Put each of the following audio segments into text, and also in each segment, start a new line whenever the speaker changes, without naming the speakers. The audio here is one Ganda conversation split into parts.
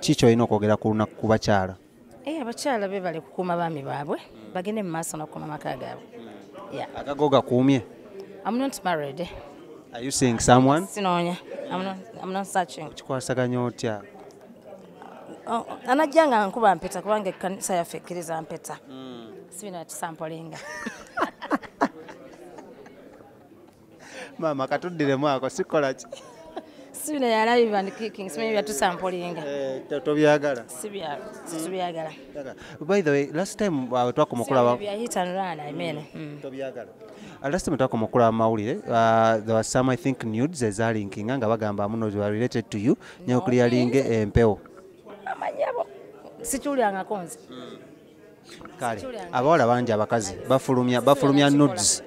Ki ky'olina okwogera ku lunaku ku bakyala?
Abakyala beebale kukuuma baami baabwe, bagende mu maaso n'okukuuma amaka gaabwe. Yeah.
Agago gakuumye?
I'm not married.
Are you seeing someone?
Sinoonya. I'm not searching.
Kikwasaganya otya?
Anajja nga nkuba mpeta kubanga ekkanisa yaffe ekkiriza mpeta. Sibino tusampolinga.
Maama katuddiremu ako sikola ki?
Sibino ya live and kicking, simanyi byatusampolinga.
Tobyagala?
Sibyagala.
By the way, last time twakoma okulaba
bya hit and run, I mean.
Tobyagala. Last time twakoma okulaba mawulire, there was some, I think, nudes ezalinkinga nga bagamba muno were related to you, nyokulialinge empewo.
Amanyabo sikyulyangako nze.
Kale abawala bangi abakazi bafulumya nudes.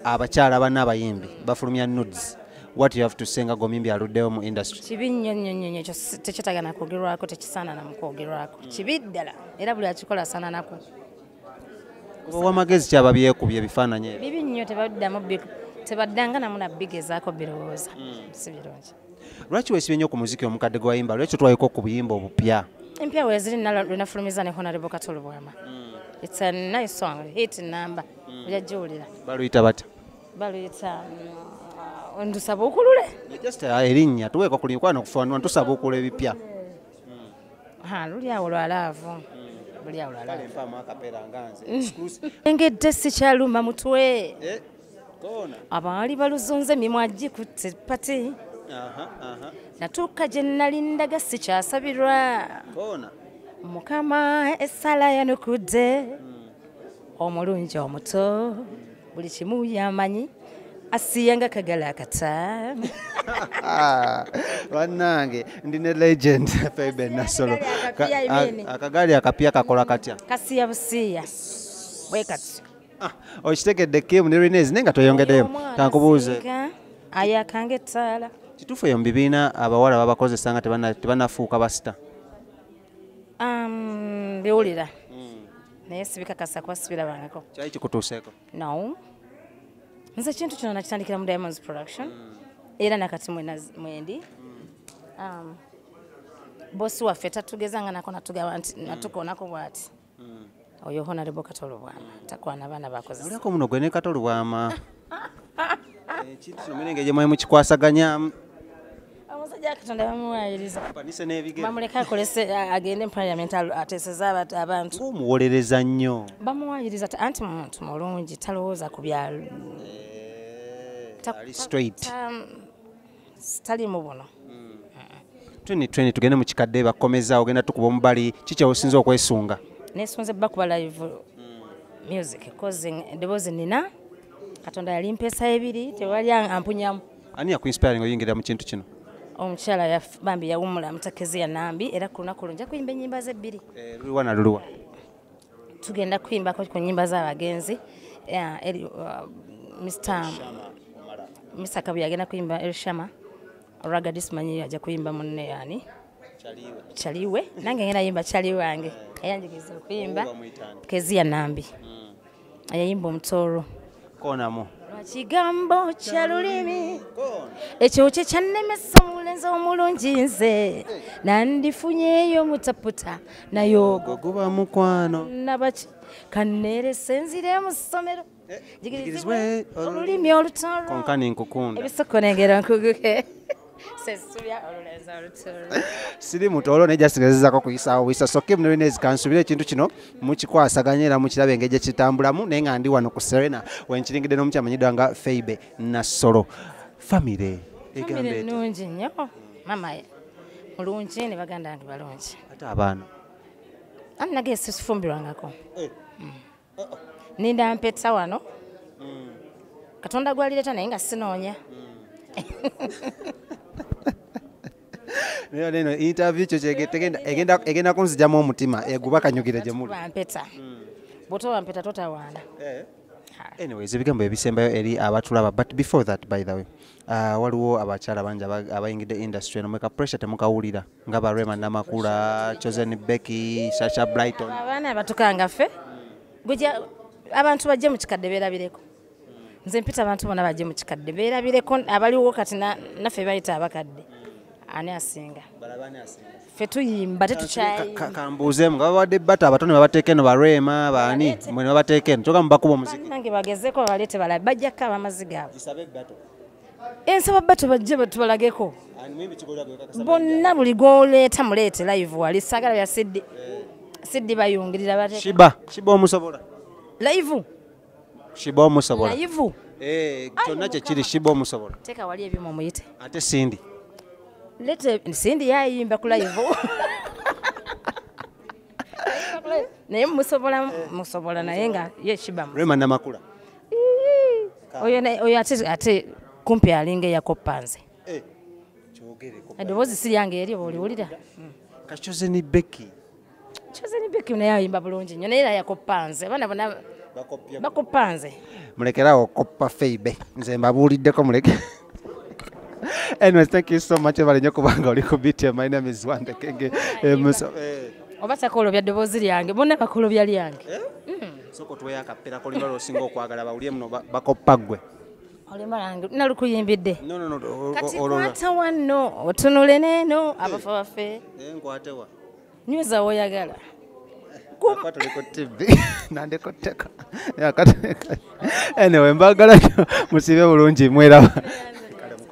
Abakyala banna abayimbi bafulumya nudes. What you have to say nga gomimbi aluddewo mu industry?
Kibi nnyo nnyo nnyo, ekyo tekyetagana kwogerwako, tekisaana na mu kwogerwako. Kibi ddala, era buli akikola asaana nako.
Kuba wamagezi ki ababyekubye ebifaananyi ebyo?
Bibi nnyo, tebaddanga namu na bigezaako birowooza. Si birungi.
Lwaki weesibye nnyo ku muziki omukadde gwe wayimba? Lwaki otwaleko ku buyimba obupya?
Empya weeziri lwe nafulumiza ne Honorable Kato Lubwama. It's a nice song, hit number. Ojja giwulira.
Baluyita batya?
Baluyita ndusaba okulule.
Just erinnya tuweeko ku linkwano okufaanana ntusaba okula ebipya.
Luli awo lwa laavu. Luli awo lwa laavu.
Kale mpaamu akapeera nga nze. Exclusive.
Engedde sikyaluma mutwe.
Koona.
Abaali baluzunze mimwa gikutte pati. Natuuka gye nali ndaga sikyasabirwa.
Koona.
Mukama essala yanukudde. Omulungi omuto buli kimu yamanyi. Asiyanga kagala akata.
Bannange ndi ne legend Phoebe Nassolo. Akagali akapya kakola katya?
Kasiya busiya. Bwe kati.
Okitegedde Kim ne Renez naye nga toyongeddeyo. Kankubuuze.
Ayakanga ettaala.
Kituufu eyo mu bibiina abawala babakozesa nga tebannafuuka basita?
Mbiwulira. Naye sibikakasa kuba sibirabangako.
Kyali kikutuuseeko?
No. Nze ekintu kino nakitandikira mu Diamonds Production. Era nakati mwendi. Bosi waffe tatugezanga nako natugamba nti natukoonako bw'ati. Oyo Honorable Kato Lubwama takwana abaana bakozesa.
Olyako muno gwe ne Kato Lubwama. Ekintu kino mwene engeri gye mwali mukikwasaganyamu.
Omusajja Katonda bamuwaayiriza.
Panise n'ebigere.
Bamuleke akolese agende mu parliament ateeseze abantu.
Ng'omuwolereza nnyo.
Bamuwaayiriza anti muntu mulungi talowooza ku bya
Ali straight.
Taliimu buno.
2020 tugende mu kikadde bakomeza ogenda tukuba omubali kiki osinza okwesunga?
Neesunze bakuba live music cause eddoboozi nina Katonda yali mpeesa ebiri tewali ampunyamu.
Ani yakuinspiring oyingira mu kintu kino?
Omukyala bambi yawummula Mutakeziya Nambi era ku lunaku olwo nja kuyimba ennyimba ze ebbiri.
Luliwa na luluwa?
Tugenda kuyimbako ku nnyimba z'abagenzi. Mr. Kabuye agenda kuyimba Elshama. Raga Dismanyi ajja kuyimba munne yani. Chaliwe. Nange ngenda yimba Chaliwe wange. Eyanjigiriza okuyimba Keziya Nambi. Ayayimba omutoro.
Koonamu.
Kigambo kya lulimi ekyo kye kyannemesa omulenzi omulungi nze nandifunyeeyo mutaputa naye ogwo
guba mukwano
nabaki kanneerese nzire mu ssomero njigirizibwe olulimi olutoro
konkani nkukunda
ebisoko n'engero nkuguke sesubya olulenzi olutoro.
Siri mutoro naye jasigazizako kuyisaawo buyisa. So Kim ne Renez kansubire ekintu kino mukikwasaganya era mukirabe engeri gye kitambulamu naye nga ndi wano ku Serena wenkiringidde n'omukyala amanyiddwa nga Phoebe Nassolo. Famire egamba etya?
Nnungi nnyo. Maama mulungi ne baganda bange balungi.
Ate abaana?
Anti nange sifumbirwangako. Ninda mpeta wano. Katonda gwalireeta naye nga sinoonya.
Naye neno interview kyo egenda kunzijamu omutima eguba kanyugire gye muli.
Mpeta. Bw'otoba mpeta totawaana.
Anyways, ebigambo ebisembayo eri abatulaba, but before that, by the way, waliwo abakyala bangi abayingidde industry eno mweka pressure temukawulira nga ba Rema Namakula, Chosen Becky, Sasha Brighton.
Abaana abatukanga ffe abantu bajje mu kikadde beerabireko. Nze mpita abantu bonna bajje mu kikadde beerabireko abaliwo kati naffe bayita abakadde. Ani asinga? Ffe tuyimba tetukyayimba.
Kambuuzeemu nga babawadde bata abato ne babateeka eno barema baani mwe ne babateeka eno kyokka mubakuba omuziki.
Nange bagezeeko babaleete balabe bajjako abamaziga abo. Ensaba bato bajje batubalageko. Bonna buli gw'oleeta muleete live wali saagala bya Siddi. Siddi bayungirira bateeka.
Shiba omusobola.
Live.
Shiba omusobola.
Live.
Kyonna kye kiri Shiba omusobola.
Teeka wali ebyuma omuyite.
Ate Cindy.
Lete Cindy yayimba ku live. Naye musobola naye nga ye Shiba.
Rema Namakula.
Oyo ate kumpi alinga yakoppa nze. Eddoboozi si lyange eri bw'oliwulira.
Ka Chosen Becky.
Chosen Becky naye ayimba bulungi nnyo naye era yakoppa nze. Abaana bonna bakoppa nze.
Mulekerawo okoppa Feibe. Nze mbabuuliddeko muleke. Anyways, thank you so much. Ebale nnyo kubanga oli ku BTM. My name is Wanda Kenge.
Oba takolobya ddoboozi lyange, bonna bakolobya lyange.
Sooka otuweeyo akapeera k'oluyimba lw'osinga okwagala bawulire muno bakoppa ggwe.
Oluyimba lwange nalukuyimbidde.
No.
Kati kwata wano otunule n'eno abafa baffe.
Nkwate wa?
Nyweza w'oyagala.
Kwata oli ku TV. Nandikutteko. Anyway, mbagala nnyo musiibe bulungi mweraba.